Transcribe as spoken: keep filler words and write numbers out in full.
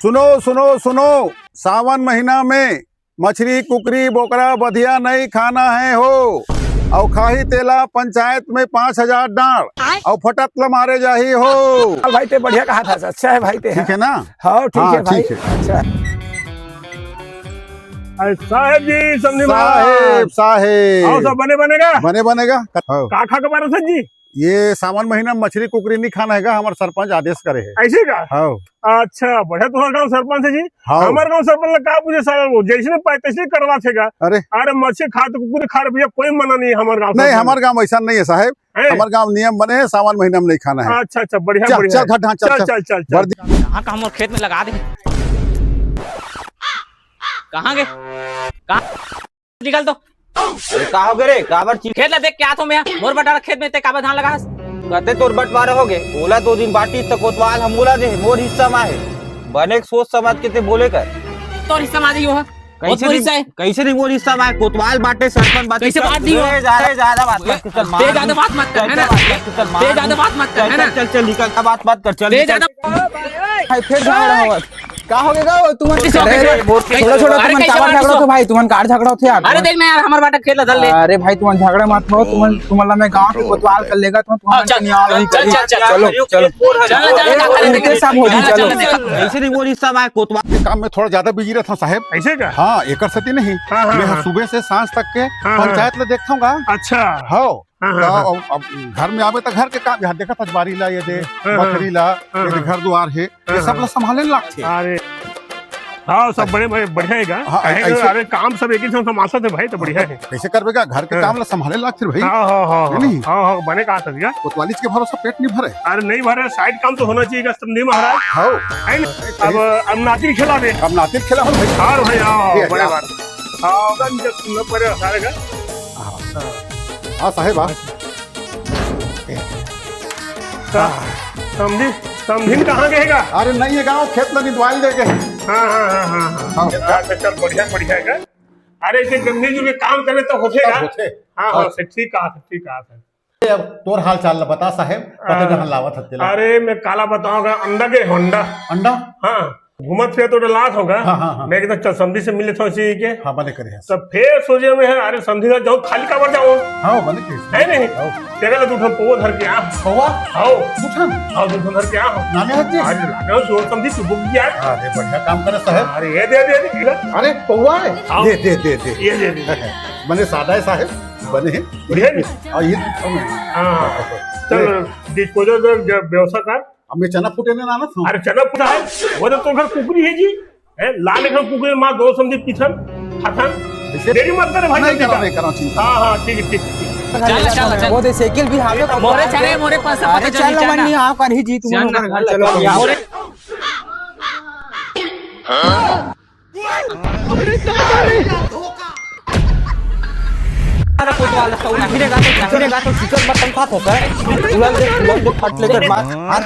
सुनो, सुनो, सुनो, सावन महीना में मछरी, कुकरी, बोकरा, बधिया नहीं खाना है हो, अउ खाही तेला पंचायत में पाँच हजार डांड़, अउ फटत ल मारे जाही हो। हाँ भाई, ते बढ़िया कहा था, अच्छा है भाई ते। ठीक है ना? हाँ, ठीक हाँ, है भाई। ठीक है। अच्छा। अरे साहेब जी, समधी महाराज। साहेब, साहेब। अउ सब बने बनेगा? बने बनेगा। हाँ। का खा के मारा था जी? ये सावन महीना में मछरी कुकरी नहीं खाना है का, हमार सरपंच आदेश करे है। ऐसे का? हाँ। अच्छा, बढ़िया तुम्हार गांव सरपंच है जी। हाँ। हमार गांव सरपंच ला का पूछे साला, वो जैसे पाए तैसे करवा थे का। अरे। अरे मछली खा तो कुकरी खा रे भैया, कोई मना नहीं है हमार गांव नहीं, सरपंच। हमार गांव ऐसा नहीं है साहेब। हैं? हमार गांव नियम बने है, सावन महीना में नहीं खाना है। अच्छा, अच्छा, बढ़िया, चल, बढ़िया। चल, घट, हाँ, चल, चल, चल। चल, चल, चल। वर्दी कहाँ का हमर खेत में लगा दे? कहाँ गए? कहाँ? निकल तो। अरे का हो गे रे? काबर चीज खेत ला देख के आत हो मैं। मोर बंटवारा खेत में ते काबर धान लगा हस? कते तोर बंटवारा हो गे? ओला तो दिन बांटिस त कोतवाल हम ओला दे, मोर हिस्सा मा हे। बने के सोच समझ के ते बोले कर। तोर हिस्सा मा आ जाई ओहा। वो कैसे तोर नहीं, हिस्सा है। कैसे नहीं मोर हिस्सा मा हे? कोतवाल बांटे, सरपंच बांटे। कैसे बांट दी हो? ए, जा रे, ज्यादा बात मत कर, ते मार ज्यादा दी। बात मत कर, है ना? ते ज्यादा बात मत कर, है ना? चल, चल, चल, निकल, बात मत कर, चल, ते निकल। ज्यादा भाई, फिर झगड़ा होवत। का हो गया वो? तुमन कैसे हो, अरे, कैसे हो? बोल के छोड़ो, छोड़ो, अरे, तुमन कैसे काबर हो? झगड़ा होथे भाई? तुमन कार झगड़ा होथे यार? अरे, देख ना यार, हमार बांटा खेत ला धर ले। अरे भाई, तुमन झगड़ा मत हो, तुमन, तुमन ला मैं गांव के कोतवाल कर लेगा, तुमन, तुमन हाँ, चल, के नहीं आओ, नहीं चल, चल, चल, चल, चलो, चलो। चल, चल, चल, चल, उनके सब हो जी, चल, चलो। चल, चल। ऐसे नहीं बोल, हिस्सा भाई, कोतवाल के काम में थोड़ा ज्यादा बिजी रहता हूँ साहेब। ऐसे का? हाँ, एकर सेती नहीं। हाँ, हाँ, मैं हाँ। सुबह से सांझ तक के हाँ, हाँ। पंचायत ला देखता हूँ। अच्छा। हाँ। हाँ, हाँ, तो हाँ। अब, अब घर में आवे तो घर के काम, यहाँ देखत हस बारी ला, ये दे, हाँ, हाँ। बकरी ला, हाँ, ये दे, हाँ। घर दुआर हे, ये हाँ, सब ला हाँ। संभाले लागथे। अरे, हाँ, सब बड़े, बड़े, बढ़िया हे गा। हाँ, कहे ऐसे अरे, काम सब एक ही संग संभालत हे भाई, तो बढ़िया हे। कैसे करबे गा? घर के हाँ। काम ला संभाले लागथे भाई। हाँ, हाँ, हाँ, है नहीं? हाँ, हाँ, बने कहा था भैया। कोतवालीच के भरोसा पेट नहीं भरे। अरे, नहीं भरे, side काम तो होना चाहिए गा, समधी महाराज। हाँ। है ना? अब, अब नाती खेला दे। अब नाती खेला हो भाई। हाँ भाई, हाँ, ये बड़े क्या? बात। हाँ, जब सुनना पड़े सारे का। हाँ। हाँ। हाँ, साहेब, हाँ। का? समधी, समधी कहाँ गए गा? अरे नहीं हे गा, खेत में निंदवाइल दे गए। हाँ, हाँ, हाँ, हाँ, हाँ। हाँ। अच्छा, चल, बढ़िया, बढ़िया हे गा। अरे, ऐसे गंदे जो के काम करे तो होथे गा। होथे। हाँ, हाँ, हाँ। से ठीक कहा, ठीक कहा। अब तोर हाल चाल ला बता साहेब, कते आ, डहन लावत हत्ते ला। अरे, मैं काला बताऊंगा, अंडा के अंडा। अंडा? हाँ। घूमत फिरत तो डलात होगा। हाँ, हाँ, हाँ। मैं कहता, "चल, समधी से मिल लेता हूँ इसी के।" हाँ, बने करे हैं। तब फिर सोचे में है, "अरे, समधी ना जाऊँ, खाली काबर जाऊँ?" हाँ, बने करे। है नहीं? हाँ। तेरे लिए दू ठो पौवा धर के आ। पौवा? हाँ। दू ठन? हाँ, दू ठन धर के आ। नामे हक जी? अरे, लागे हो, जोर समधी, तू बुक गया। अरे, बढ़िया काम करे साहब। अरे, ये दे, दे, दे। अरे, पौवा है? हाँ। दे, दे, दे, दे। ये दे, दे। बने सादा है साहब, बने हैं। बढ़िया नहीं? हाँ, ये तो हाँ। चल, ले। Disposal कर, जब व्यवस्था कर। अब मैं चना फूटे ने लाना था। अरे चना फूटा है, वो तो तोर घर कुकरी है जी। है, लाल एक कुकरी मार दो समधी पीथन, खाथन। ऐसे देरी मत करे भाई, नहीं जल्दी करो, कर। नहीं करो, चिंता। हाँ, हाँ, ठीक है, ठीक है, ठीक है। चल, चल, चल। वो दे साइकिल भी हावे तो मोरे चले, मोरे पास से अरे पता चल, चल, मन चल। नहीं, आओ कर ही जी, तुम चल लोग ना। घर चलो। मोरे अरे कोतवाल, तो नहीं रहेगा, तो नहीं रहेगा, तो चिकन मटन खा तो कर। उलल दे, उलल दे, फट ले कर मार। मार।